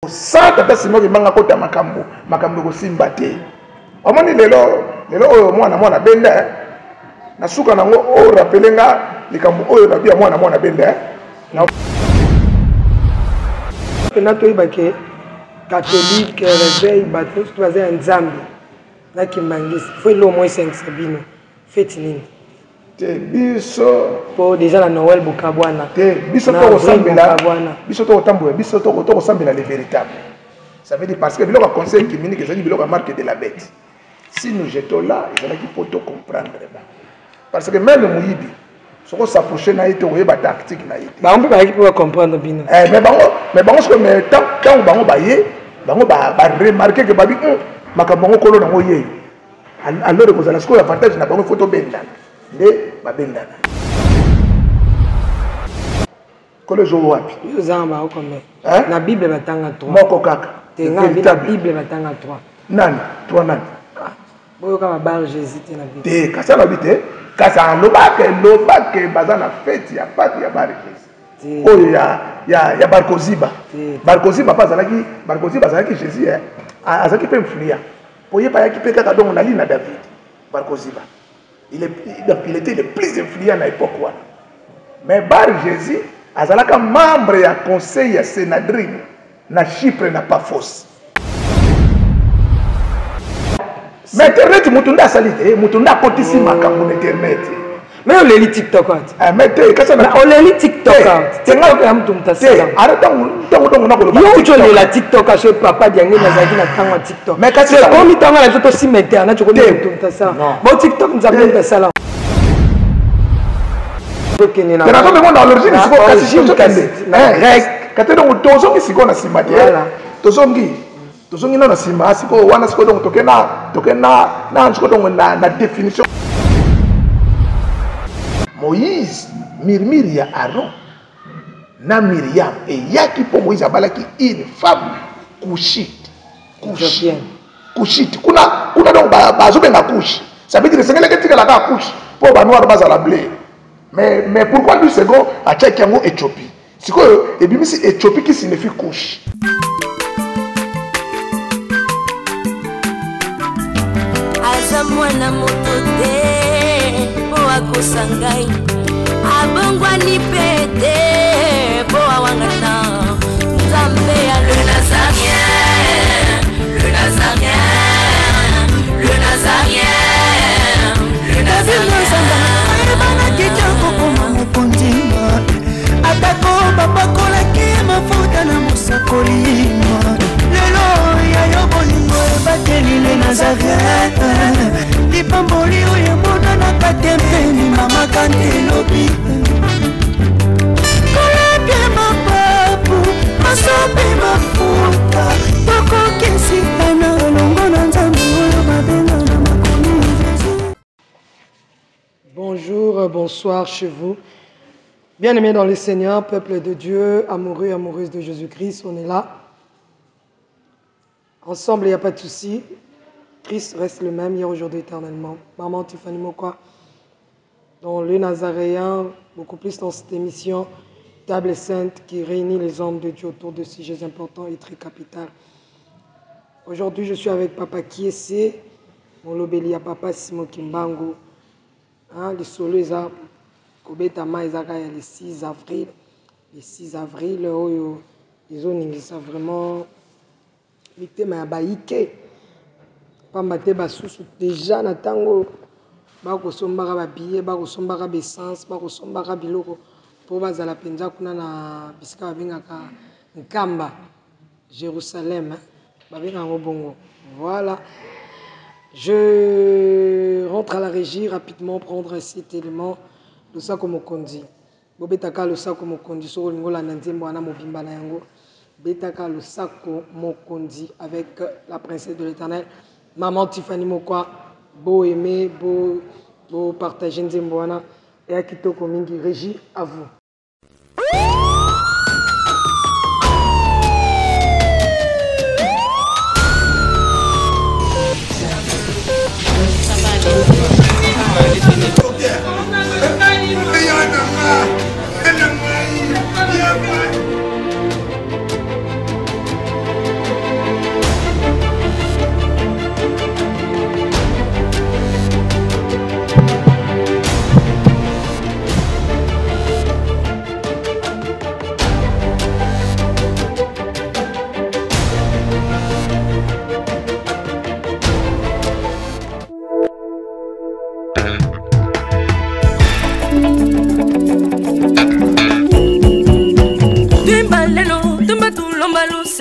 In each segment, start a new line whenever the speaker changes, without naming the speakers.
Sans tata Simon Kimbangu akota makambo, makambo ekosimba te. Omoni lelo, lelo oyo mwana mwana benda eh? Na suka nango o rappeler nga likambo oyo na bia mwana mwana benda eh? Na
pena toyeba ke catholique réveil bato nyonso to baza ya nzambe na kimbangisi fo eloko moko esangisa bino feti nini
te biso
po déjà na noël bokabwana
te biso tokosambela biso tokotambola biso tokosambela le véritable. Ça veut dire parce que biloko ya conseil œcuménique ezalaki biloko ya marque de la bête. Si nous jetons là, ezalaki po to comprendre ba. Parce que même moyibi soko s'approcher na ye te okoyeba tactique na ye te.
Bango mpe bayaki mpo bacomprendre bino.
Eh, mais bango, mais bango sikoyo, mais ntango bango baye, bango ba remarquer que babi, makambo yango kolo nango ye. Alors ekozala sikoyo avantage na bango, il faut tobendana. Nde babendana. Kolo ezo wapi?
Yo oza na bango combien?
Hein?
Na Bible batanga 3.
Moko kaka.
Te nga na Bible batanga 3.
Nani? 3 nani?
Ah, boyoka ba bar Jésus te na Bible.
Te, kasi alobi te. Kasi alobaka, elobaka baza na fête ya Pâques ya bar Jésus. Oyo ya Bar Koziba. Bar Koziba pa azalaki, Bar Koziba azalaki Jésus, hein. Azalaki pe influent. Po ye pa yaki pe kaka donc na ligne na David. Bar Koziba. Il est, donc il était le plus influent na époque wana. Mais Bar Jésus azalaka membre ya conseil ya Sénadrine na Chypre na Paphos. Mais internet mutu nde asali te, mutu nde akotisi makambo na internet.
Mais oleli TikTok ati.
Ah, mais te, kasi
na oleli TikTok ati. TikTok ya mutu mutu asala.
Te, ara tango tango tango na koloba.
Yo ucho lela TikTok aso papa diange nazalaki na tango ya TikTok.
Mais kasi
komi tango na biso to sim internet ko mutu mutu asala. Bo TikTok nzambe mutu asala. Tokende na.
Tena ko na l'origine siko kasi tokende. Na grec. Kate donc tozongi siko na sima te. Tozongi. Tozongi na sima siko wana siko donc tokena tokena na siko donc na définition. Moïse murmure ya Aaron na Myriam eyaki po Moïse abalaki une femme couchite. Couchite. Couchite. Kuna, kuna donc bazobenga couche. Ça veut dire esengelaki etikala kaka couche po ba noir bazala blé. Mais pourquoi lui second atiaki yango Éthiopie? Sikoyo ebimisi Éthiopie qui signifie couche.
Aza mwana moto te po akosa ngai, abongwani pe te po awangana Nzambe ya le Nazarien, le Nazarien, le Nazarien, le Nazarien.
Ayebanaki te kokoma mokonzi, atako bapakolaki mafuta na mosakoli. Lelo ya yo bolingo ebateli le Nazareth, lipamboli oyo emonanaka te mpeni mama kante elobi. Kolapia mapapu masope mafuta, tokokesika na elongo na Nzambe oyo babenga na makomi Jésus.
Bonjour, bonsoir chez vous. Bien-aimés dans le Seigneur, peuple de Dieu, amoureux, amoureuses de Jésus-Christ, on est là. Ensemble, il n'y a pas de souci. Christ reste le même hier, aujourd'hui, éternellement. Maman Tiffany Mokwa, dans le Nazaréen, beaucoup plus dans cette émission Table Sainte qui réunit les hommes de Dieu autour de sujets importants et très capitaux. Aujourd'hui, je suis avec Papa Kiese, mon lobeli ya Papa Simon Kimbangu. Hein, le solo eza kobetama ezaka ya le 6 avril. Le 6 avril, oyo ezoningisa vraiment mitema ya bayike. Pamba te basusu déjà na tango bakosombaka ba billet, bakosombaka ba essence, bakosombaka biloko po bazala penza kuna na bisika babengaka Nkamba, Jérusalem, hein? Babengaka yango bongo. Voilà. Je rentre à la régie rapidement prendre cet élément. Losako Mokonzi. Bobetaka Losako Mokonzi soko olingi olanda nzembo wana mobimba na yango. Betaka Losako Mokonzi avec la princesse de l'Éternel, Maman Tiffany Mokwa. Bo aimer, bo partager nzembo wana. Ya kitoko mingi. Régie, à vous.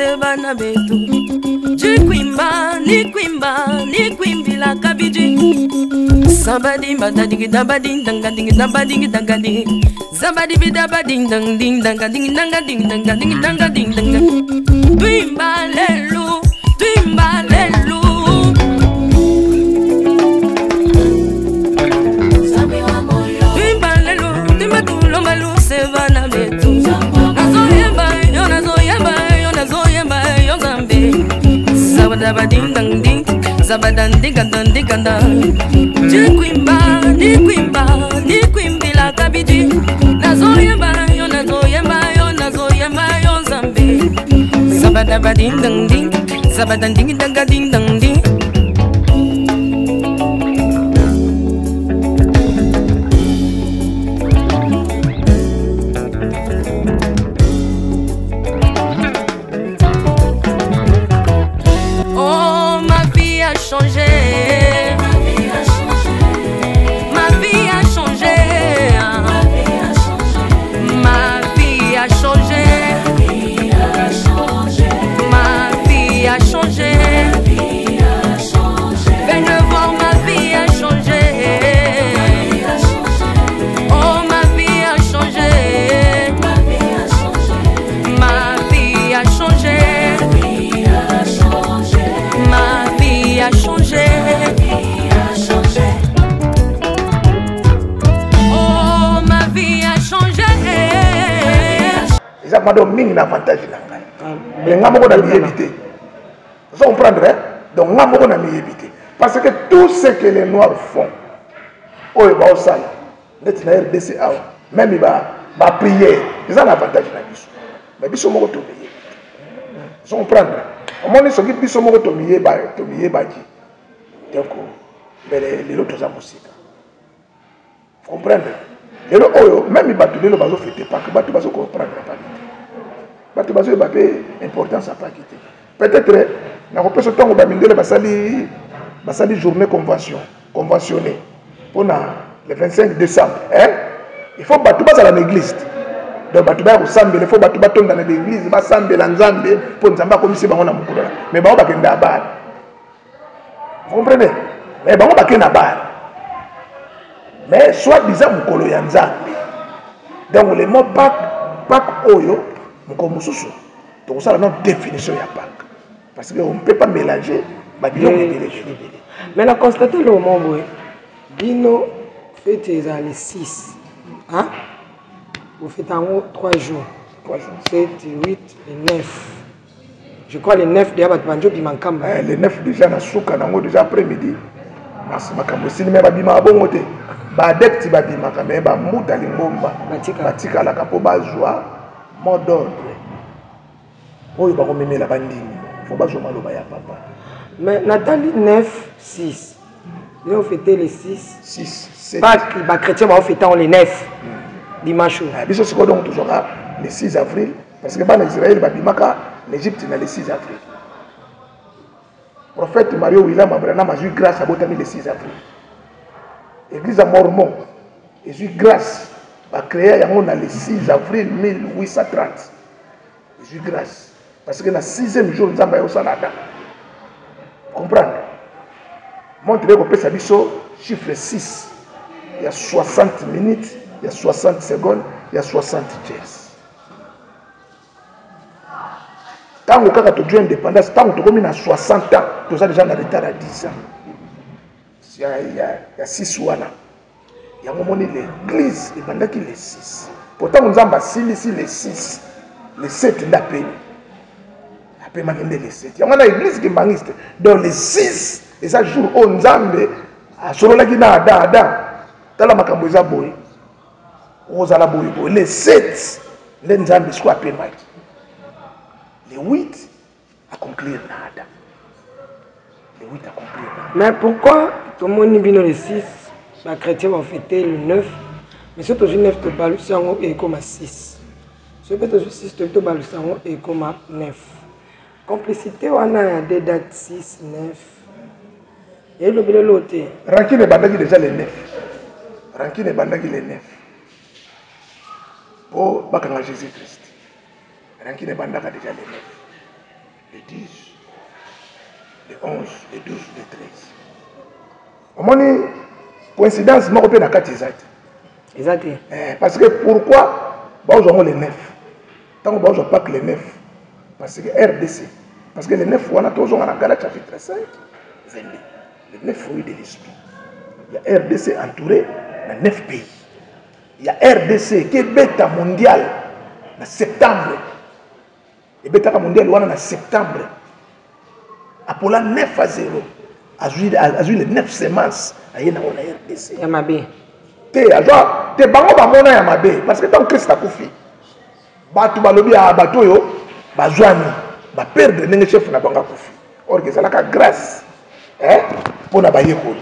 luse bana betu jikwimba nikwimba nikwimbila kabidi sabadimbadadingidabadindangadingidabadingidangadi zabadibidabadingdangdingdangadingdangadingdangadingdanga twimba lelu twimba lelu. Twimba lelu twimba tulomba luse bana betu nazoyemba yo nazoyemba yo nazoyemba yo nzambe zabadabadingdangding zabadandingadandinganda jikwimba nikwimba nikwimbila kabidi nazoyemba yo nazoyemba yo nazoyemba yo nzambe zabadabadingdangding zabadandingidangadingdangding. Oh, ma vie a changé. Ma vie a changé. Ma vie a changé. Ma vie a changé. Venez voir, ma vie a changé. Oh, ma vie a changé. Ma vie a changé. Ma vie a changé. Oh, ma vie a changé.
Eza mado mingi na avantage na ngai. Mais nga moko na miyebi te. Ozo comprendre, hein? Donc nga moko na miyebi te. Parce que tout ce que les noirs font, oyo baosala neti na RDC awa, même ba prière, eza na avantage na biso. Mais biso moko tomiyebi te. Ozo comprendre? Omoni soki biso moko tomiyebaki. Donc mbele lelo toza mosika. Comprendre? Lelo oyo même bato lelo bazo fêter Pâques, bato bazo comprendre Pâques te. Bato bazoyeba mpe importance ya Pâques te. Peut-être nakopesa ntango bamindele basali journée conventionnée mpona le 25 décembre, hein? Il faut bato bazala na église te. Donc bato baya kosambela, il faut bato batonda na l'église, basambela Nzambe mpo Nzambe akomisi bango na mokolo wana. Mais bango bakende na bar. Vous comprenez? Mais bango bakende na bar. Mais soit disant mokolo ya Nzambe. Donc le mot Pâques, Pâques oyo mokolo mosusu tokosala non définition ya Pâques. Parce que on ne peut pas mélanger ba biloko ebele ebele ebele.
Mais na constaté le moment boye bino fête ezala le 6. Hein? Vous faites en haut 3 jours.
3 jours.
7, 8 et 9. Je crois le 9 déjà bato banjo bima nkamba.
Eh, le 9 déjà na suka nango déjà après-midi. Mas makambo esili me babimaka bongo te. Ba adeptes babimaka me ba mbuta lingomba.
Batikala.
Batikalaka po bazwa mot d'ordre. Oyo bakomemela bandimi. Faut bazwa maloba ya papa.
Mais Nathalie 9 6. Nous fêter le 6.
6, 7.
Pâques, ba chrétien ba fêter le 9. Dimanche.
Ah, biso sikoyo donc tozwaka le 6 avril parce que bana Israël babimaka l'Égypte na le 6 avril. Prophète Mario William Abraham azwi grâce abotami le 6 avril. Église ya Mormon ezwi grâce ba créer yango na le 6 avril 1830. Ezwi grâce parce que na 6e jour Nzambe ayosala Adam. Comprendre? Montre kopesa biso chiffre 6 ya 60 minutes, ya 60 secondes, ya 60 tiers. Tango kaka tozwi indépendance, tango tokomi na 60 ans, toza déjà na retard ya 10 ans. Ya 6 wana. Yango moni l'église ebandaki le 6. Pourtant Nzambe asilisi le 6, le 7 nde apemi. Apemaki nde le 7. Yango na église kimbanguiste. Donc le 6 eza jour oyo Nzambe asololaki na Adam, Adam. Tala makambo eza boye. Ozala boye boye. Le 7 nde Nzambe siko apemaki. Le 8 a conclure na Adam. Le 8 a conclure na Adam.
Mais pourquoi tout le monde bino le 6, ba chrétien va fêter le 9, mais surtout le 9 to balusi yango et comme 6. Soki tozwi 6 toyebi tobalusa yango ekoma 9. Complicité wana ya deux dates 6 9 elobi lelo te.
Rancune ebandaki déjà le 9. Rancune ebandaki le 9 po bakanga Jésus-Christ. Rancune ebandaka déjà le 9. Le 11, le 12, le 13. Omoni coïncidence moko mpe na kati eza te.
Eza te.
Eh, parce que pourquoi bazwa yango le 9? Ntango bazwa Pâques le 9, parce que RDC, parce que le 9 wana tozonga na Galates chapitre 5, 22. Le 9 fruits de l'esprit. Ya RDC entouré na 9 pays. Ya RDC qui beta mondial na septembre. Ebetaka mondial wana na septembre. Apola 9 à 0. Azui, azui les 9 semences aye nango na RDC.
Ya mabe.
Te azwa te bango bamona ya mabe parce que tant Christ akufi. Bato balobi ya bato oyo bazwani ba perdre ndenge chef na bango akufi. Or que ezalaka grâce eh mpo na bayekoli.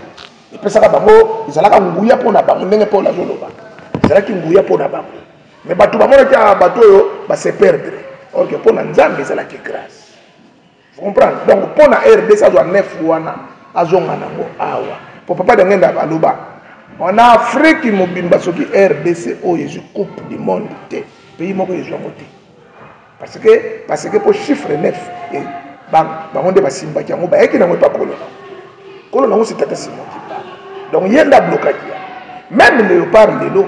Epesaka bango ezalaka nguya mpo na bango ndenge Paul azoloba. Ezalaki nguya mpo na bango. Mais bato bamonaki ya bato oyo ba se perdre. Or que mpo na Nzambe ezalaki grâce. Vous comprenez? Donc mpo na RDC azwa 9 wana azonga nango awa. Po papa Dangenda aloba en Afrique mobimba soki RDC oyo ezwi coupe du monde te, pays moko ezwi yango te. Parce que parce que po chiffre 9 et bango nde basimbaki yango bayaki nango epa kolo nango. Kolo nango c'est tata Simon Kimbangu. Donc ye nde ablokaki yango. Même Léopard lelo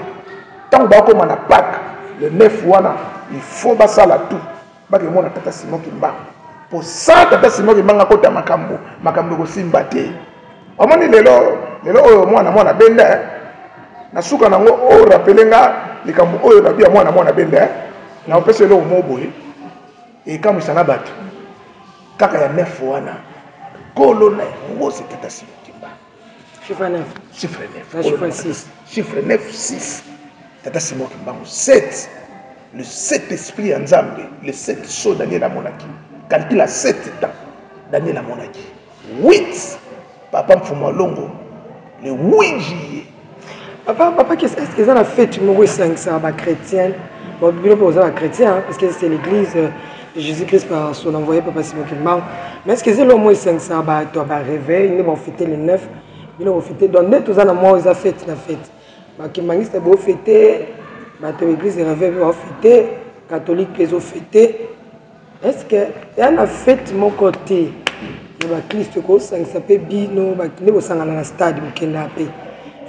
ntango bakoma na Pâques le 9 wana il faut basala tout bakemona tata Simon Kimbangu. Po sans tata Simon Kimbangu akota makambo, makambo ekosimba te. Omoni lelo, lelo oyo mwana mwana benda, eh? Na suka nango o rappeler nga likambo oyo na bia mwana mwana benda, eh? Na opesa eloko moko boye ekamwisa na bato kaka ya 9 wana kolo na yango c'est tata Simon Kimbangu.
Chiffre 9.
Chiffre 9.
Na chiffre 6.
Chiffre 9, 6. Tata Simon Kimbangu 7. Le 7 esprit ya Nzambe, le 7 sceau Daniel amonaki. Calcul à 7 temps. Daniel amonaki. 8. Papa Mfumu Alongo le 8 juillet.
Papa, papa, qu'est-ce que c'est la fête moko esangisaka ba chrétiens? Bon, bino mpe boza ba chrétiens, hein, parce que c'est l'église de Jésus-Christ par son envoyé Papa Simon Kimbangu. Mais est-ce que c'est l'homme esangisaka bato ya ba réveil nde bafete le 9, bino bofete donc nde toza na mwa eza fête na fête. Ba kimbanguiste bofete, bato ya église de réveil mpe bafete, catholique mpe ezofete. Est-ce que ya na fête moko te ya baklisto ekosangisa mpe bino nde bosangana na stade bokendaka mpe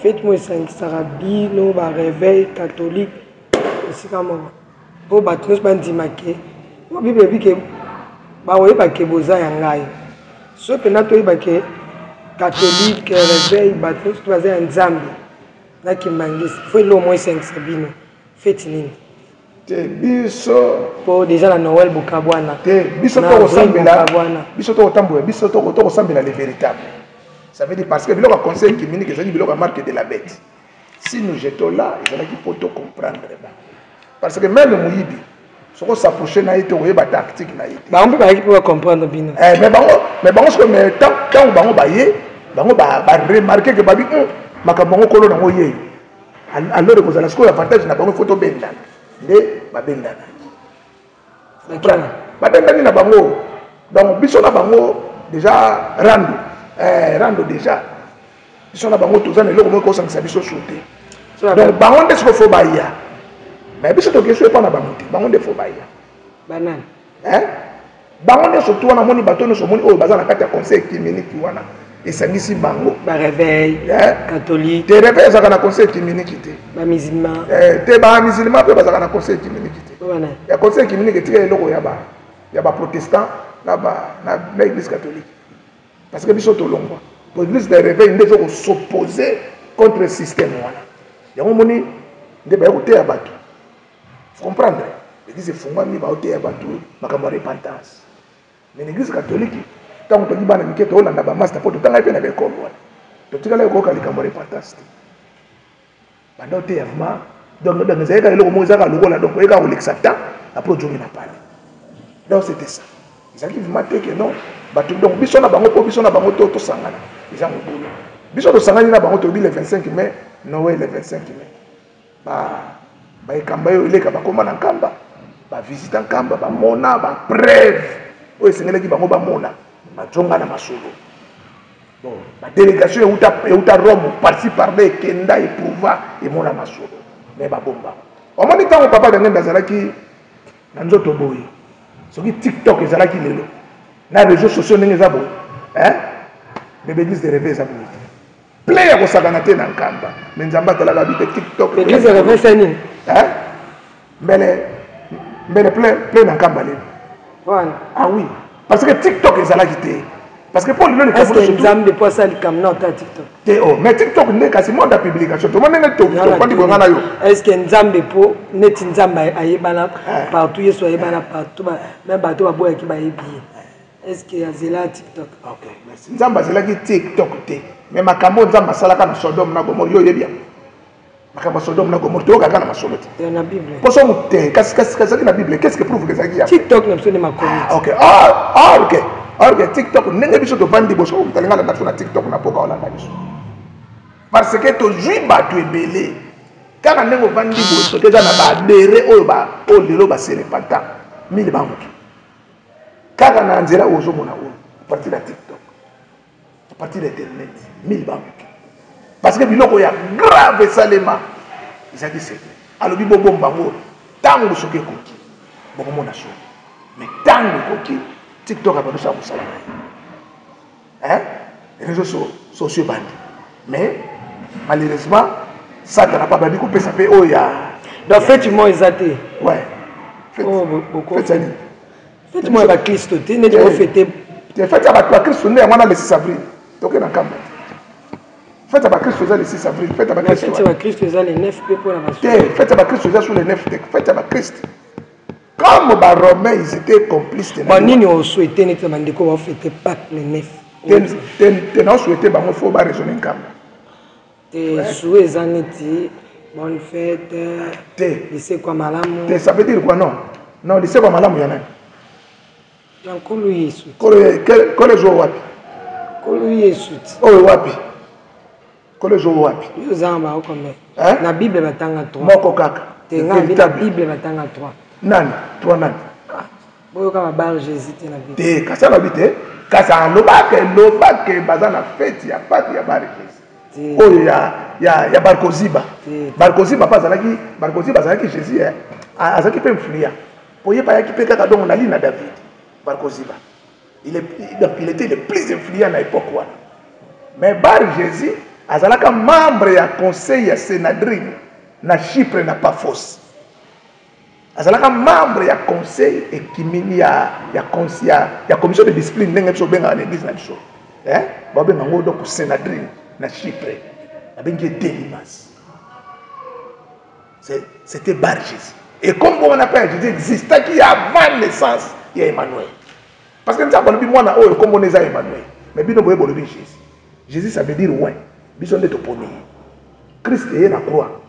fête moko esangisaka bino ba réveil catholique esika moko mpo bato nyonso bandima ke mpo bible ebi ke bakoyeba ke boza ya ngai so mpenza toyeba ke catholique réveil bato nyonso to baza ya nzambe na kimbangisi fo eloko moko esangisa bino feti nini
Te biso
po déjà na Noël bokabwana.
Te biso to kosambela, biso to kotambola, biso to to kosambela le véritable. Ça veut dire parce que biloko ya conseil œcuménique ezali biloko ya marque de la bête. Si nous jetons là, ezalaki po to comprendre ba. Parce que même moyibi soko s'approcher na ye te koyeba tactique na ye te.
Bango mpe bayaki mpo ba comprendre bino.
Eh, mais bango, mais bango siko mais tant tant bango baye, bango ba ba remarquer que babi makambo yango kolo nango ye. Alors ekozala sikoyo avantage na bango, il faut tobendana nde babendanaki, babendani na bango. Donc biso na bango déjà rando, eh, rando déjà biso na bango toza na eloko moko ekosangisa biso su te. Donc bango nde sikoyo fo baya, mais biso tokei so epa na bango te, bango nde fo baya.
Banani?
Eh? Bango nyonso tu wana moni bato nyonso omoni oyo baza na kati ya conseil œcuménique wana esangisi bango.
Ba réveil
eh?
catholique.
Te réveil ezalaka na conseil œcuménique te.
Ba musulman.
Eh, te ba musulman pe bazalaka na conseil œcuménique te.
Wana.
Ya conseil œcuménique etika eloko ya ba ya ba protestant na ba na, na église catholique. Parce que biso tolongwa. Pour église de réveil nde ezo ko s'opposer contre système wana. Yango moni nde baye koteya bato. Vous comprendre? L'église efungwami baoteya bato makambo ya repentance. Mais l'église catholique ntango toki bana mike toolanda ba master mpo totangaki mpe na baekole wana, totikalaki koyoka likambo ya repentance te. Banda oteya vraiment, donc donc ezalaki kaka eloko moko ezalaka lokola donc oyekaka kolekisa temps après ozongi na palais. Donc c'était ça. Ezalaki vraiment te que non bato donc biso na bango mpo biso na bango to tosangana eza mobulu. Biso tosangani na bango tolobi le 25 mai, Noël le 25 mai. Ba ba ekamba yo eleka bakoma na Nkamba, ba visita Nkamba, bamona ba preuve oyo esengelaki bango bamona, bazonga na masolo. Bon, ba délégation euta, euta Rome parti par là ekenda eprouva emona masolo, mais babomba. Omoni ntango papa Dangenda azalaki na nzoto boye, soki TikTok ezalaki lelo na réseaux sociaux ndenge eza boye, Hein? Mais l'église de réveil eza boye te. Plein ya kosakana te na Nkamba. Mais Nzambe atalaka bi te TikTok.
Église de réveil c'est nini?
Hein? Mbele mbele plein plein na Nkamba lelo.
Voilà.
Ah oui. Parce que TikTok ezalaki te. Parce que pour lelo
likambo est-ce que Nzambe po asala likambo na ota TikTok?
Te oh, mais TikTok nde kasi monde ya publication. Tomoni ndenge tofandi boye nga na yo.
Est-ce que Nzambe po neti Nzambe ayebana partout, Yesu ayebana partout, même bato baboyaki bayebi ye. Est-ce que azela TikTok?
Ok, merci. Nzambe azelaki TikTok te. Mais makambo Nzambe asalaka na Sodome na Gomorrhe, yo oyebi yango. Makambo ya Sodome na Gomorrhe toyokaka na masolo te.
Na Bible.
Poso te, kasi kasi kasi na Bible, qu'est-ce que prouve que ezalaki ya?
TikTok na biso nde makomi.
Ah, ok. Ah, ah, ok. Ah, ok, TikTok ndenge biso tovandi boso kotalinga na biso na TikTok na poka olanda biso. Parce que tozwi bato ebele. Kaka ndenge ovandi boye soki eza na ba adhéré oyo ba oyo lelo ba se repenta mille bangoki. Kaka na nzela oyo ozomona oyo, à partir ya TikTok, à partir ya internet, mille bangoki. Parce que biloko ya grave esalema ezalaki secret. Alobi bobomba yango ntango soki ekoki bokomona solo. Mais ntango ekoki TikTok abandi osala mosala na ye. Hein? Réseaux sociaux ebandi. Mais malheureusement Satana mpe abandi kopesa mpe oyo ya
donc feti moko eza te.
Ouais. Feti ya nini?
Feti moko ya bakristo te neti bofete.
Te feti ya bato ya kristo nde yango wana le 6 avril toke na nkamba te. Feti ya bakristo eza le 6 avril. Feti ya bakristo.
Feti ya bakristo eza le 9 mpe mpo na
basusu. Te feti ya bakristo eza sur le 9 te. Feti ya bakristo. Comme ba Romains ils étaient complices de
la. Nini o souhaiter neti na bandeko ba fêter Pâques le 9.
Te te na souhaiter bango faut ba raisonner nkamba.
Te souhait eza neti bonne fête.
Te.
Lisekwa malamu.
Te ça veut dire quoi non? Non lisekwa malamu ya nani?
Ya Nkolo Yesu.
Nkolo Yesu wapi?
Nkolo Yesu.
Oyo wapi? Nkolo Yesu wapi?
Yo oza na bango combien? Na Bible batanga 3.
Moko kaka.
Te nga na Bible batanga 3.
Nani? 3 nani?
Boyoka ba bar Jésus te na Bible.
Te kasi alobi te. Kasi alobaka elobaka baza na fête ya Pâques ya bar Jésus. Oyo ya Barkoziba. Barkoziba mpe azalaki Barkoziba azalaki Jésus eh. Azalaki mpe influent. Po ye bayaki mpe kaka donc na ligne na David. Barkoziba. Il est, donc il était le plus influent na époque wana. Mais Bar Jésus azalaka membre ya conseil ya Sénadrine na Chypre na Paphos. Azalaka membre ya conseil ekimini ya ya ya, ya commission de discipline ndenge biso obengaka na église na biso. Eh? Babenga yango donc Sénadrine na Chypre. Babengi ye Delimas. C'était Bar Jésus. Et comme on appelle Jésus existaki avant naissance ya Emmanuel. Parce que nzambe alobi mwana oyo kombo na eza Emmanuel. Mais bino boye bolobi Jésus. Jésus ça veut dire ouais. Biso nde toponi ye. Christ eye na croix.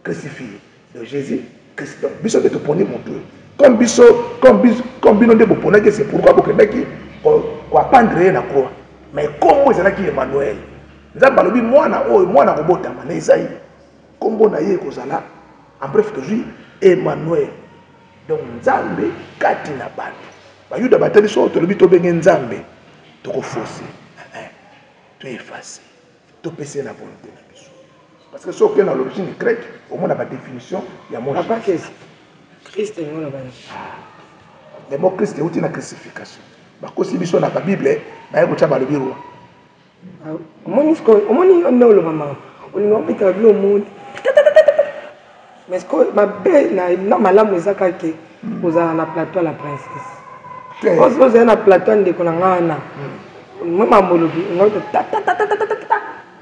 Crucifié. Donc Jésus, Christ. Donc biso nde toponi moto oyo. Comme biso, comme biso, comme bino nde boponaki, c'est pourquoi bokendaki koapendre ye na croix. Mais kombo ezalaki Emmanuel. Nzambe alobi mwana oyo, mwana kobotama na Esaïe. Kombo na ye ekozala en bref tozwi Emmanuel. Donc Nzambe kati na bato. Bayuda batali so tolobi tobenge Nzambe tokofose. To effacer. Topesa na volonté na biso. Parce que soki na l'origine grecque, omona ba définition ya mot.
Papa Christ. Christ ngolo bana.
Le mot Christ euti na crucifixion. Bakosi biso na ba Bible, baye kotia balobi roi.
Omoni sikoyo, omoni yo nde oloba makambo. Olinga obetaka bino omoni. Mais sikoyo mabe na malamu eza kaka ke ozala na plateau la princesse. Ozala na plateau ya ndeko na ngai wana. Mwa mambo olobi, ngai ta ta ta ta ta ta ta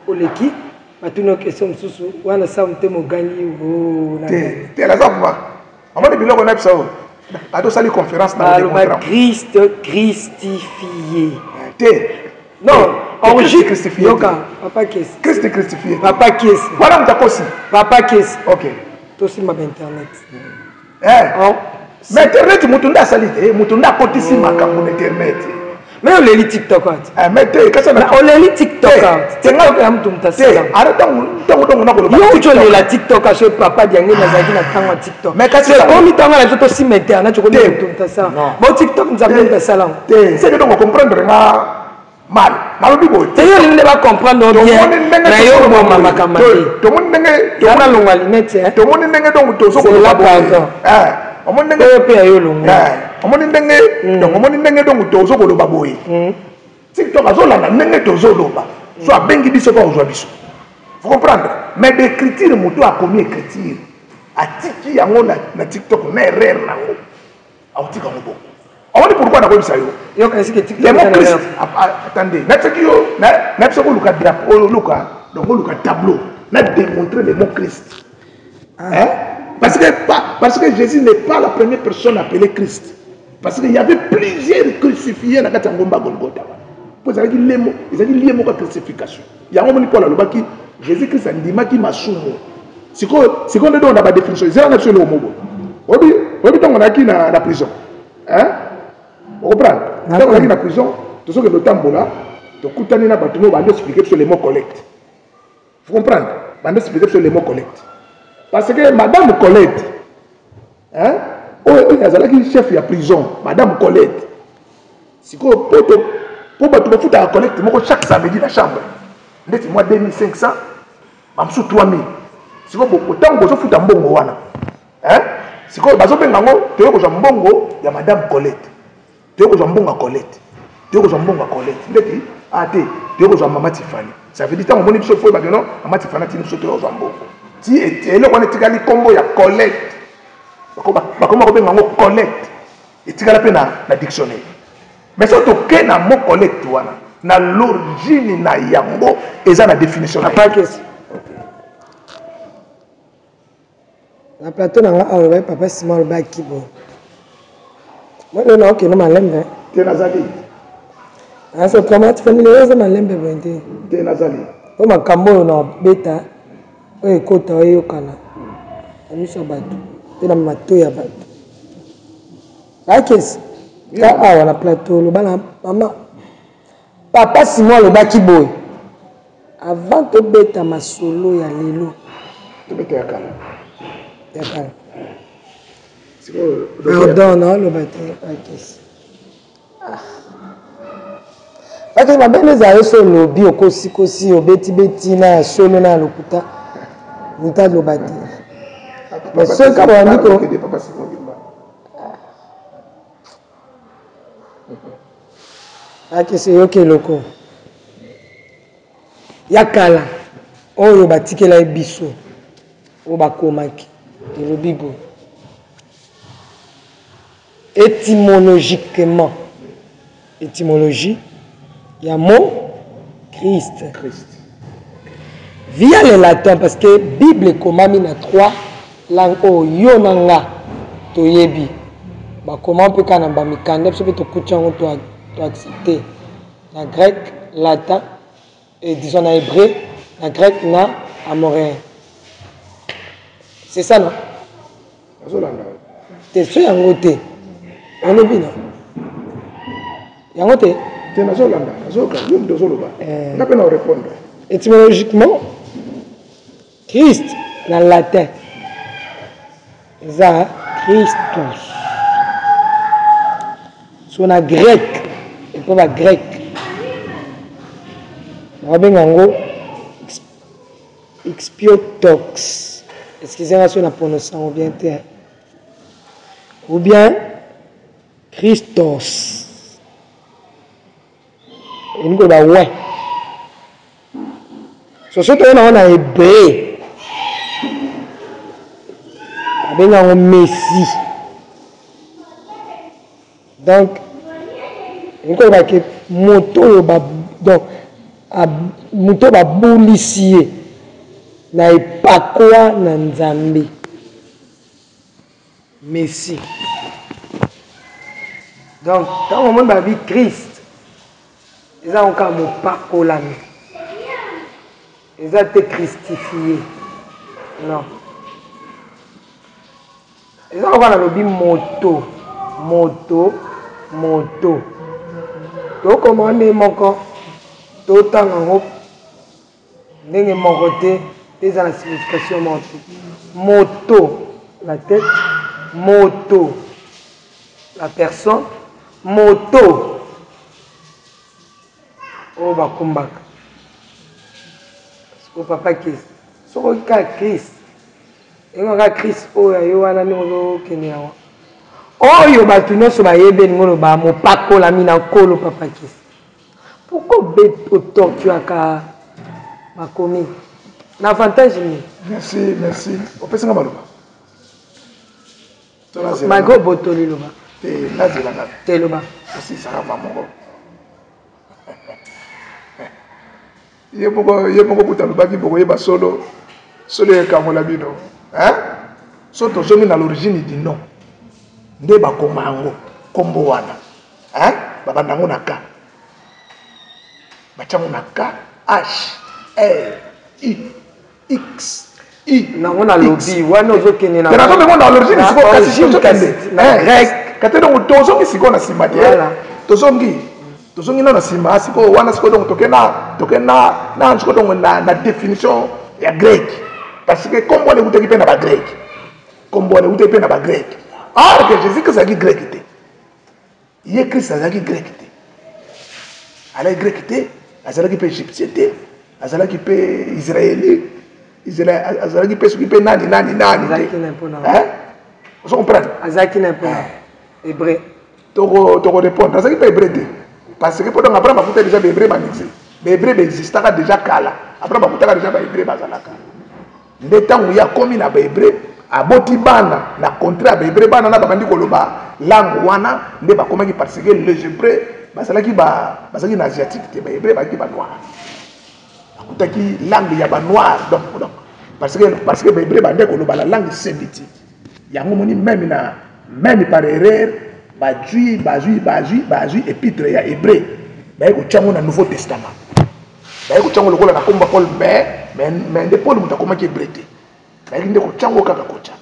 oleki batuni yo question mosusu wana sa motema ogangi o
na te te naza kuma omoni biloko na biso oyo bato osali conférence
na baloba Christ christifié
te
non origine christifié yoka papa kesi
Christ christifié
papa kesi
wana moto akosi
papa kesi
ok
tosimba ba internet
eh oh. Mais internet moto nde asali te, moto nde akotisi makambo na internet.
Mais oleli TikTok ati.
Ah mais te kasa
na oleli TikTok ati. TikTok ya mutu mutasala.
Te ara tango tango tango na koloba.
Yo ucho lela TikTok aso papa diange nazalaki na tango ya TikTok.
Mais kasi
komi tango na biso tosimba internet okomi mutu mutasala. Bo TikTok nzambe mutasala.
Te c'est que donc comprendre nga mal. Nalobi boye.
Te yo olingi nde ba comprendre bien. Na yo oboma makambo te.
Tomoni ndenge
Yana longwa lunette hein.
Tomoni ndenge donc tozo koloba
pardon.
Eh, omoni ndenge
oyo pe ya yo longwa.
Eh, omoni ndenge donc omoni ndenge donc tozo koloba boye. TikTok azolanda ndenge tozoloba. So abengi biso mpo akozwa biso. Vous comprendre? Mais d'écriture moto akomi écriture atiki yango na, na TikTok na erreur nango akotika yango bongo. Omoni pourquoi nakoyebisa yo?
Yoka esika TikTok.
Le mot Christ, attendez, natiki yo na biso koluka drapeau, oluka donc oluka tableau na démontrer le mot Christ. Ah. Hein? Parce que, parce que Jésus n'est pas la première personne appelée Christ. Parce qu'il y avait plusieurs crucifiés dans la ngomba Golgotha. Po ezalaki lemo, ezalaki lié moko ya crucifixion. Yango moni Paul alobaki Jésus Christ andimaki masumu. Sikoyo, sikoyo nde na ba définition, ezala na biso eloko moko. Oyebi, oyebi ntango nayaki na, na prison. Hein? Okomprendre? Ntango nayaki na prison, tozokende otambola, tokutani na bato moko bandi expliquer biso le mot collecte. Vous comprenez Bande expliquer sur le mot collecte. Parce que Madame Colette, hein, oyo oyo azalaki chef ya prison, Madame Colette. Sikoyo poto po bato bafutaka collecte moko chaque samedi na chambre. Ndeti mwa 2500, bamosusu 3000. Sikoyo ntango bozofuta mbongo wana, hein? Sikoyo bazobenga yango toye kozwa mbongo ya Madame Colette. Toye kozwa mbongo ya Colette. Toye kozwa mbongo ya Colette. Ndeti ah te, toye kozwa mama Tiffany. Ça veut dire ntango omoni biso foyi bato non, mama Tiffany atindi biso toye kozwa mbongo. Ti eloko wana etikali nkombo ya Colette. Bakoma kobenga yango Colette. Etikala mpe na, na dictionnaire. Mais soki toke na mot collecte wana, na l'origine na yango eza na définition na
yango. Na plateau na nga awa olobaki papa Simon alobaki boye. Moi lelo naokende malembe.
Te nazali.
Naso comment famille lelo eza malembe boye te.
Te nazali.
Po makambo oyo na beta oyo ekota oyokana na miso ya bato mpe na matoi ya bato. Akesi ka awa na plateau loba na mama papa Simon alobaki boye. Avant tobeta masolo ya lelo.
Tobeta ya kala.
Ya kala. Pardon, naoloba te bakesi. Ah. Bakesi mabe nde ezala yo so olobi okosikosi obetibeti na ya solo na ya lokuta moto aloba te. Mais soki kaka babandi ko Akisi yoki eloko ya kala oyo batikelaki biso oyo bakomaki elobi boye étymologiquement étymologie ya mot Christ.
Christ.
Via le latin parce que Bible ekomami na trois langues oyo yo na nga toyebi bakoma mpe kaka na bamikanda biso mpe tokuti yango to accepte na grec latin et disons na hébreu na grec na amoréen c'est ça non
Nazolanda.
Te so yango te. Olobi na. Yango te.
Te nazolanda, nazoyoka, yo moto ozoloba. Eh. Nga mpe na répondre.
Étymologiquement, Christ na latin eza Christus. So na grec, epo ba grec babenga yango Xpiotox, excusez nga soki na prononce yango bien te, ou bien Christos, elingi koloba we. So soki toye nango na hebreu babengi yango Messie. Donc elingi koloba ke moto oyo ba donc moto oyo babulisi ye na epakwa na Nzambe Messie. Donc ntango omoni babi Christ eza yango kaka mopakolami, eza te christifie non. Eza lokola nalobi moto, moto, moto. Tokoma ndenge moko, totanga yango ndenge moko te, mpe eza na signification moko te. Moto, la tête, moto, la personne, moto oyo bakumbaka. Sikoyo papa Kis, soki oyoki kaka Chris, Yango kaka Chris oyo ya yo wana ndenge ozokende yango. Oyo bato nyonso bayebi elingi oloba mopakolami na Nkolo papa Kis. Pourquoi otortuaka makomi na avantage nini?
Merci, merci. Opesi nga maloba.
Malgré obotoli, loba.
Te, nazela kaka.
Te, loba.
Osisaka ma moko. Ye moko, ye moko kuta alobaki bokoyeba solo, solo ekangola bino. Hein? So tozongi na l'origine du nom. Nde bakoma yango kombo wana. Hein? Babanda yango na K. Batia yango na K H R I X I.
Nango nalobi wana ozokende
na nazomengo na l'origine sikoyo, kasi tozokende
na grec.
Kate donc tozongi sikoyo na nsima te. Tozongi, tozongi na nsima sikoyo wana sikoyo. Donc toke na toke na sikoyo donc na définition ya grec, parce que kombo wana ekutaki mpe na bagrec, kombo wana ekutaki mpe na bagrec, or que Jésus Christ azalaki grec te. Ye Christ azalaki grec te, azalaki grec te, azalaki mpe égyptien te, azalaki mpe israeli, azalaki mpe soki mpe nani nani nani te. Ozo comprendre?
Azalaki na mpo hébreu.
Toko répondre, azalaki mpe hébreu te, parce que mpo donc Abraham akuta déjà bahébreu bamixe, bahébreu baexistaka déjà kala. Abraham akutaka déjà bahébreu bazalaka. Nde ntango ye akomi na bahébreu, aboti bana na contrée ya bahébreu, bana na babandi koloba langue wana nde bakomaki, parce que les hébreux bazalaki bazalaki na asiatique te, bahébreu bazalaki banoir, akutaki langue ya banoir. Donc parce que bahébreu bande koloba la langue sémitique. Yango moni même na même par erreur bazwi bazwi bazwi bazwi épître ya hébreu, baye kotia yango na Nouveau Testament, baye kotia yango lokola na komba Paul. Mais nde Paul moto akomaki hébreu te, bayaki nde kotia yango kaka kotia,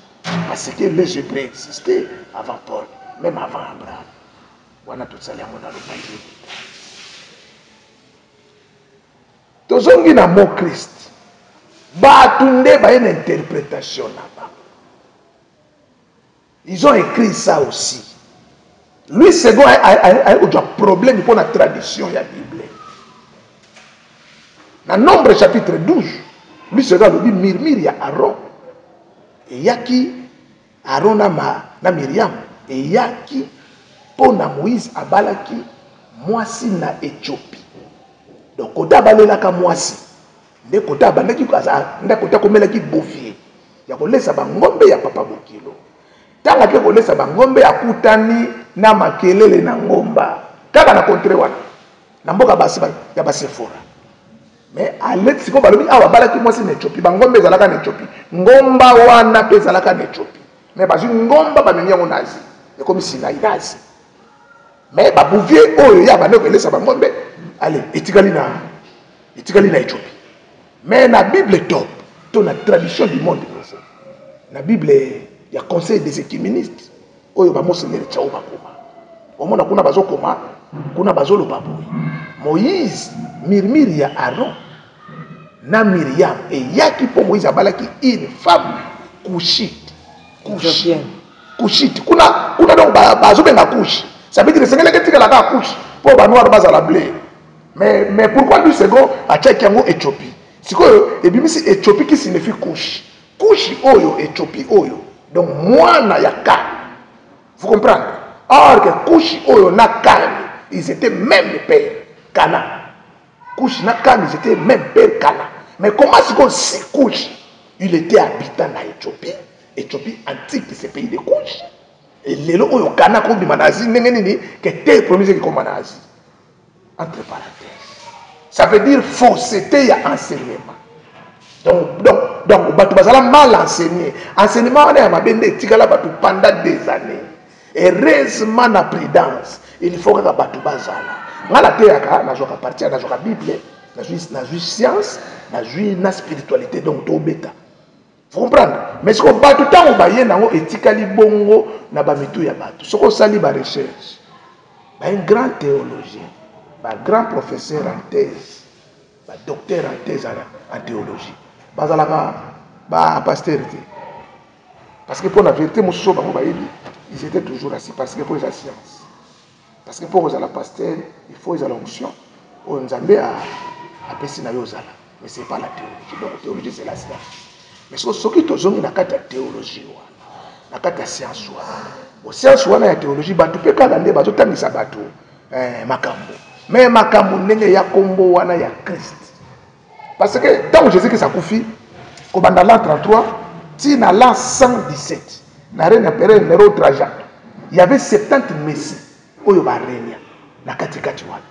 parce que les hébreux existaient avant Paul, même avant Abraham. Wana tosali yango na lobaki. Tozongi na mot Christ. Bato nde baye na interprétation na bango, ils ont écrit ça aussi. Louis Segond ayekozwa problème mpo na tradition ya Bible. Na Nombre chapitre 12, Louis Segond alobi murmure ya Aaron eyaki, Aaron na Miriam eyaki mpo na Moïse abalaki mwasi na Éthiopie. Donc kota abalelaka mwasi nde kota abandaki, nde kota akomelaki bouvier ya kolesa bangombe ya papa bokilo. Ntango ake kolesa bangombe, akutani na makelele na ngomba, kaka na contrée wana na mboka basi ya basefora. Mais aleti sikoyo, balobi awa abalaki mwasi na Éthiopie, bangombe ezalaka na Éthiopie, ngomba wana mpe ezalaka na Éthiopie. Mais bazwi ngomba, bamemi yango na Asie, ekomi Sinai na Asie. Mais babouvier oyo ya bande kolesa bangombe, ale etikali na Éthiopie. Mais na Bible top to na tradition du monde nouveau, na Bible ya Conseil des écuménistes oyo bamonseigneur Tshiao bakoma, omona kuna bazokoma, kuna bazoloba boye: Moïse, murmure ya Aaron na Miriam eyaki mpo Moïse abalaki une femme couchite. Couchite kuna, kuna donc bazobenga couche, ça veut dire esengelaki etikala kaka couche mpo banoir bazala blé. Mais pourquoi Louis Segond atiaki yango Éthiopie? Sikoyo ebimisi Éthiopie qui signifie couche, couche oyo Éthiopie oyo, donc mwana ya Kam. Vous comprenez? Or que couche oyo na Kam, ils étaient même père Kana. Couche na Kam, ils étaient même père Kana. Mais comment sikoyo si couche il était habitant na Éthiopie, Éthiopie antique, ce pays de couche, et lelo oyo Kana kobima na Asie ndenge nini ke terre promise ekoma na Asie? Entre parenthèses, ça veut dire fausseté ya enseignement. Donc bato bazala mal enseigné, enseignement wana ya mabe nde etikala bato pendant des années. Heureusement na prudence, il faut kaka bato bazala. Nga nateyaka, nazwaka partie, nazwaka Bible, nazwi science, nazwi na spiritualité, donc tobeta. Vous comprendre? Mais sikoyo bato ntango baye nango, etikali bongo na bamitu ya bato. Soki osali barecherche, ba un grand théologien, bagrand professeur en thèse, badocteur en thèse en théologie, bazalaka bapasteur te, parce que mpo na vérité mosusu oyo bango bayebi, ils étaient toujours assis, parce que mpo eza science, parce que mpo kozala pasteur, il faut ezala onction oyo Nzambe apesi na yo ozala. Mais c'est pas la théologie. Donc théologie, c'est la science. Mais soki tozongi na kati ya théologie wana, na kati ya science wana, bo science wana ya théologie, bato mpe kaka nde bazotangisa bato makambo. Mais makambo ndenge ya kombo wana ya Christ, parce que ntango Jésus Christ akufi, kobanda l'an 33 ti na l'an 117 na règne ya empereur Nero Trajan, il y avait 70 messie oyo barenia na katikati wana.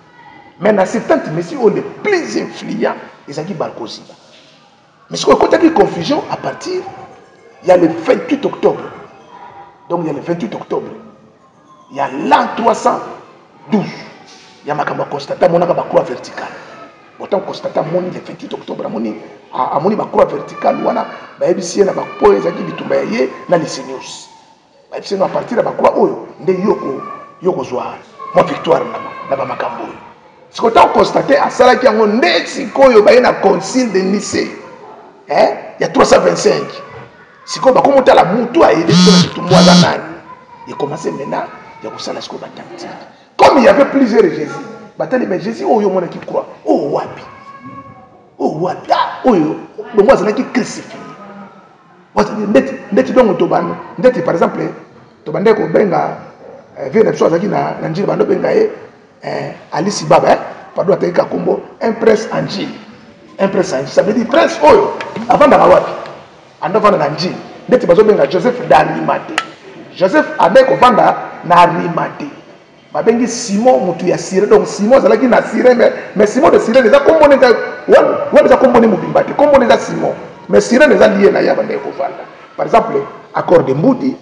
Mais na 70 messie oyo, le plus influent ezalaki Bar Koziba. Mais sikoyo ekotaki confusion à partir ya le 28 octobre. Donc ya le 28 octobre ya l'an 312 ya makambo ya Constantin, amonaka bacroix verticale. Botango Constantin amoni le 28 octobre, amoni bacroix verticale wana, bayebisi ye na bapo ezalaki bitumba ya ye na Licinius, bayebisi ye no, à partir ya bacroix oyo nde yo kozwa mwa victoire na bamakambo oyo. Sikoyo ntango Constantin asalaki yango, nde sikoyo baye na concile de Nicée, eh, ya 325. Sikoyo bakomotala mutu ayede biso na bitumbu aza nani. Ecommence maintenant ya kosala sikoyo batactique. Comme il y avait plusieurs Jésus, batali, mais Jésus oyo omonaki croix oyo wapi, oyo wapi? Ah, oyo bongo azalaki crucifié ndeti dongo tobanda ndeti, par exemple, tobandaki kobenga vie na biso azalaki na Njili, bando benga ye Alisi Baba, pardon, ataki ka kombo un prince en Njili. Un prince en Njili, ça veut dire prince oyo avandaka wapi? Ando avanda na Njili. Ndeti bazobenga Joseph d'Arimathée, Joseph abeki kovanda na Arimathée. Babengi Simon motu ya Sirene. Donc Simon azalaki na Sirene, mais Simon de Sirene eza kombo nde wana, eza kombo nde mobimba te. Kombo nde eza Simon, mais Sirene eza lié na ye abandaki kovanda. Par exemple, accord de Mbudi,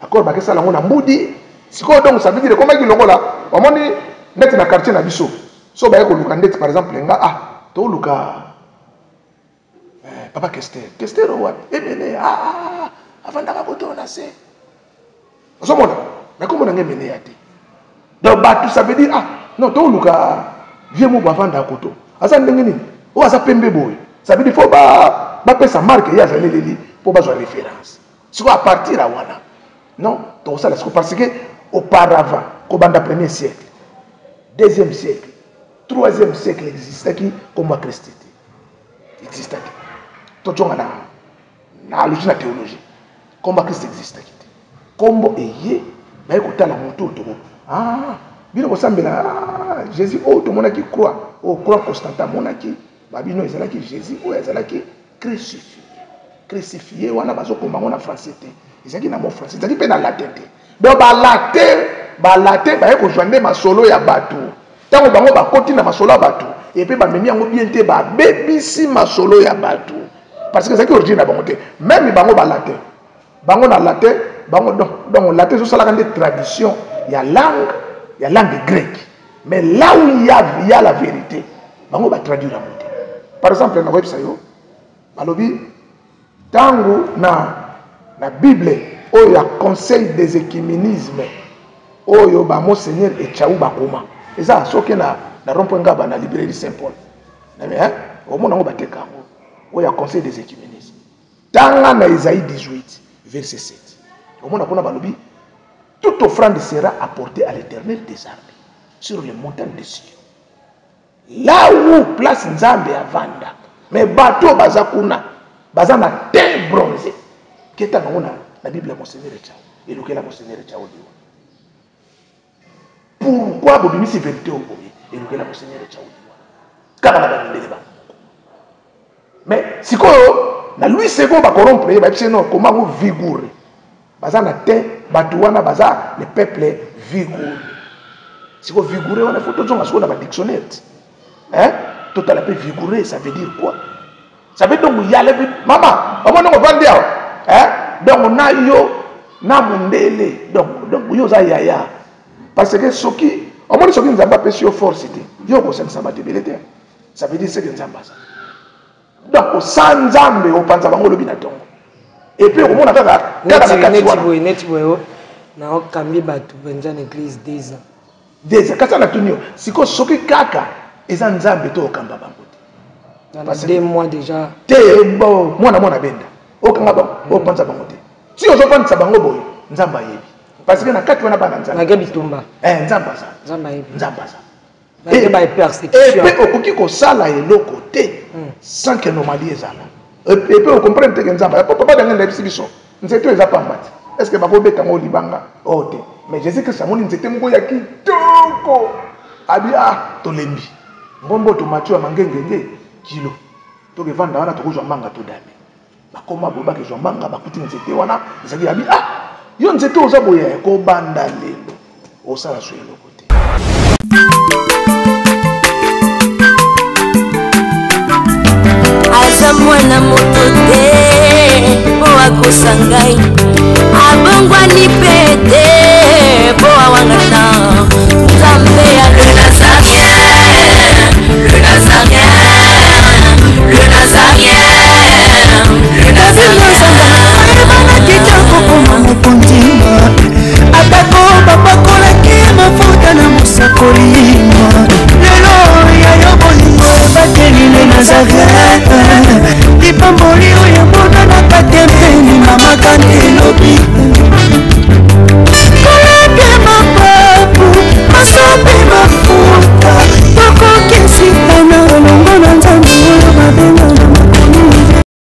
accord bakesala yango na Mbudi. Sikoyo donc ça veut dire ekomaki lokola omoni neti na quartier na biso, so baye koluka ndeti, par exemple, nga, ah, toluka papa Kester. Kester oyo wapi? Emene, ah, avandaka koto na se, ozomona, mais komona nge emene ya te. Donc bato, ça veut dire, ah non, toluka vieux moko avandaka koto, aza ndenge nini, oyo aza pembe boye. Ça veut dire faut bapesa marque ye azali eleli mpo bazwa référence. Sikoyo à partir ya wana, non, tokosala sikoyo, parce que auparavant, kobanda premier siècle, deuxième siècle, troisième siècle, existaki kombo ya Christ te, existaki. Tojonga na alogie, na théologie, kombo ya Christ existaki te. Kombo eye, baye kotala motu oyo toko, ah, bino kosambela, ah, Jésus oyo tomonaki croix, oyo croix Constantin amonaki, babino ezalaki Jésus oyo azalaki crucifié. Crucifié wana bazokoma yango na français te, ezalaki na mot français, ezalaki mpe na latin te. Donc balatin baye kozwa nde masolo ya bato. Ntango bango bakoti na masolo ya bato epe bamemi yango bien te, babebisi masolo ya bato, parce que ezalaki origine na bango te. Même bango balatin, bango na latin, bango donc latin ezosalaka nde tradition ya langue grecque. Mais là où il y a la vérité, bango batraduire yango te. Par exemple, nakoyebisa yo, balobi ntango na Bible oyo ya Conseil des œcuménisme oyo bamonseigneur Echau bakoma, eza soki na rond-point Ngaba, na librairie Saint Paul, omona yango, bateka yango, oyo ya Conseil des œcuménisme. Tanga na Esaïe 18 verset 7, omona kuna balobi: "Toute offrande sera apportée à l'Éternel des armées sur les montagnes de Sion", là où place Nzambe avanda. Mais bato baza kuna baza na teint bronzé. Ketanga yango na Bible ya monseigneur Echau, elukela monseigneur Echau liwa. Pourquoi bobimisi vérité oyo boye? Elukela monseigneur Echau liwa kaka na bamindele bango moko. Mais sikoyo na Louis Segond bacorrompre ye, bayebisi no koma yango vigoureux, baza na te, bato wana baza le peuple vigoureux. Sikoyo vigoureux wana, faut tozonga sikoyo na badictionnaire ti, hein? Totala mpe vigoureux, ça veut dire quoi? Ça veut donc yale mama omoni ovandi awa, hein? Donc na yo na mondele, donc yo oza yaya, parce que soki omoni, soki Nzambe apesi yo force te, yo okosangisa bato ebele te. Ça veut dire ce que Nzambe aza. Donc osa Nzambe opanza bango olobi na ntongo, et puis okomona kaka
kaka na kati wana. Boye neti boye, naokambi bato mpenza na église 2 ans.
2 ans, kasi natuni yo sikoyo, soki kaka eza Nzambe to okamba bango
te? Parce 2 mois déjà.
Te, mwana mwana benda okanga bango, opanza bango te. Ti ozopandisa bango boye, Nzambe ayebi, parce que na kati wana bana Nzambe.
Nage bitumba.
Nzambe aza.
Nzambe ayebi.
Nzambe aza.
Nage bapersécution.
Epe okoki kosala eloko te sans que anomalie ezala. Epe ocomprendre te ke Nzambe, papa dange ndayebisi biso, nzete oyo eza pamba te. Est ce que bakobeta yango libanga oyo te? Mais Jésus Christ amoni nzete moko ya kitoko. Abi ah tolembi. Ngombo tomati ya mangengenge kilo. Tokevanda wana tokozwa manga todame. Bakoma boye bakezwa manga bakuti nzete wana ezalaki abi ah yo nzete oza boye kobanda lelo osala so eloko te.
Aza mwana moto te mpo akosa ngai, abongwani mpe te mpo awangana Nzambe ya le Nazarien, le Nazarien, le Nazarien, le Nazarien.
Ayebana kokoma mokonzi, atako bapakolaki mafuta na mosakoli. Lelo ya yo bolingo ebateli le Nazaret, lipamboli oyo emonanaka te mpeni mama kante elobi.